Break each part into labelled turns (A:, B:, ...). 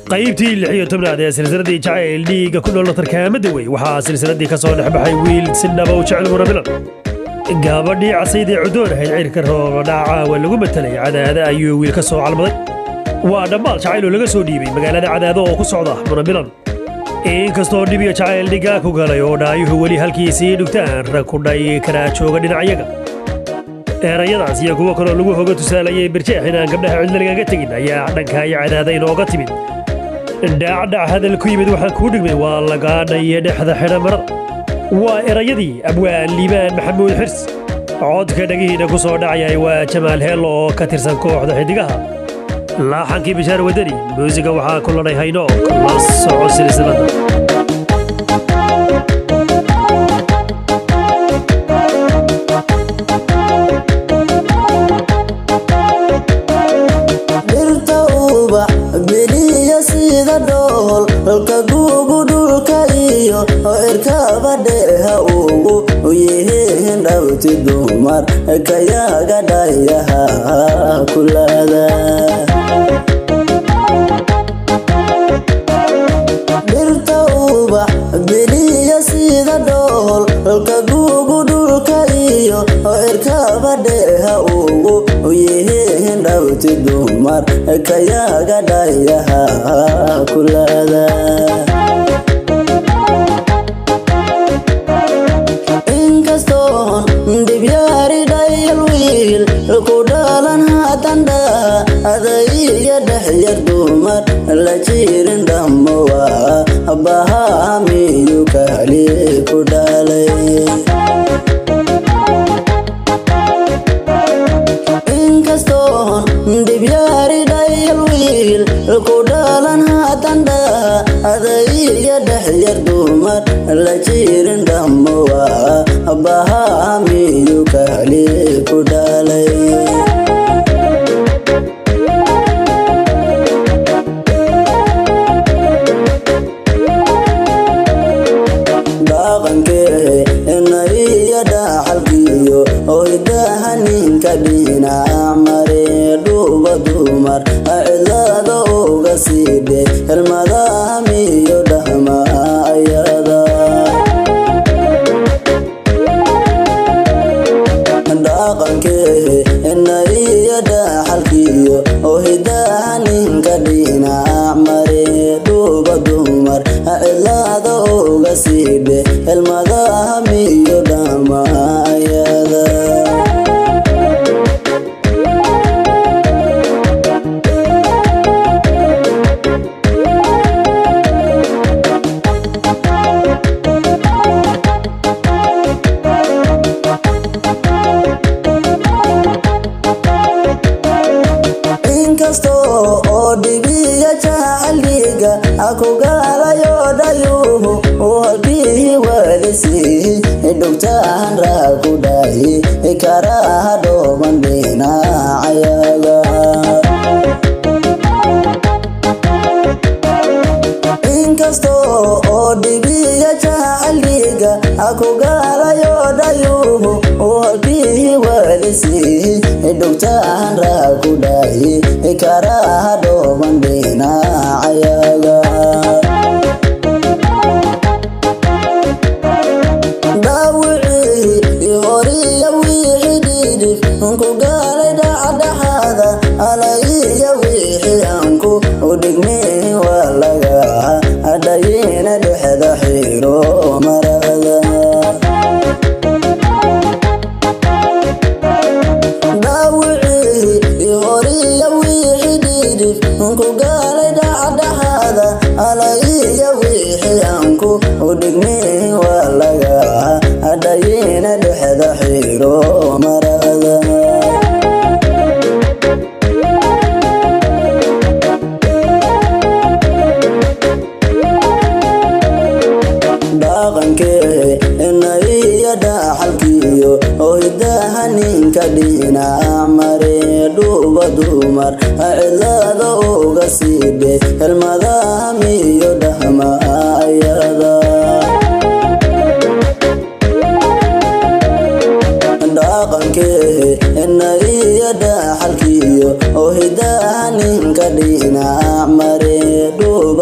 A: Qaybtii 16aad ee silsiladii jacayl dhiigga ku nool tarkaamada wey waxaa silsiladii ka soo dhex baxay wiil si dhaba u jecel Munabilan. Gabadhii casaydee cudoon ahayd cirka rooba dhaca waa lagu matelay. Cadaada ayuu wiil ka soo calmaday. Waa dhammaal jacayl oo laga soo dhiibay magaalada Cadaado oo ku socda Munabilan. Inkastoo dhibiyo jacayl dhigaa ku galay oo dhaayuhu weli halkiisii dhugtaan, rag ku dhay karaa jooga dhinacyaga. Erayadaas iyo kuwo kaloo lagu hoga tusaalayay Birjeex inaan gabdhaha cidla lagaga tegin ayaa dhanka iyo Cadaada inooga timid. Dhacdhac hadal ku yimid waxaan kuu dhigmay waa lagaadhaye dhexda xidha marada. Waa erayadii abwaan Liibaan Maxamuud Xirs. Codka dhagihiina ku soo dhacayay waa Jamaal Heello oo ka tirsan kooxda Xidigaha. Laaxankii Bishaar Wadani, muusiga waxaa ku ladhay Haynoog. La soco silsilada.
B: Dhirta ubax beliya sida dhool halka guugu dhulka iyo cirkaba dheeha ugu yihiin dhabti dumar kayaga dhayaha kulaada. Dhirta ubax beliya sida dhool halka guugu dhulka iyo cirkaba dheeha ugu yihiin dhabti dumar kayaga dhayaha kulaada. Inkastoon dhibyaari dhayal wiil ku dhalan, haddandha adaiga dhexyar dumar la jirin dhammowa bahamiyu kali ku dhalay. Inkastoon dhibyaari dhayal wiil ku dhalan, haddandha adaiga dhexyar dumar la jirin dhammowa bahamiyu kali ku dhalay. Dhaqankee inaiyo dhaxalkiyo hoydaha ninka dhinac mare dhuuba dumar cidlada uga siidhe helmadaha miyo dhahma ayada. Dhaqankee inaiyo dhaxalkiyo hoydaha ninka dhinac mare dhuuba dumar cidlada uga siidhe helmadaha miyo dhahma ayada. Inkasta oo dhibiya jacayliga ku galayo, dhayuhu halkii walisi dhugtaan raa ku dhayi karaha dhooban dhinacayaga. Inkasta oo dhibiya jacayliga ku galayo, dhayuhu halkii walisi dhugtaan raa ku dhayi karaha dhooban dhinacayaga. Dhaawicii horiya wixii dhidhif ku galay dhacdhaxada alaiya wixii aan ku dhigmin waa laga dhayina dhexda xiro marada. Dhaawicii horiya wixii dhidhif ku galay dhacdhaxada alaiya wixii aan ku dhigmin waa laga dhayina dhexda xiro marada. Dhaqankee inaiyo dhaxalkiyo hoydaha ninka dhinac mare dhuuba dumar cidlada uga siidhe helmadaha miyo dhahma ayada. Dhaqankee inaiyo dhaxalkiyo oo hidaha ninka dhinac mare.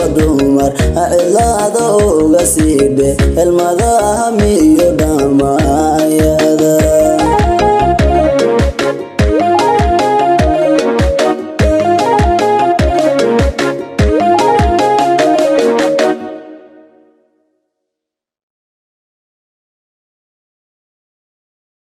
B: Dhuuba dumar cidlaada uga siidhe, helmadaha miyo.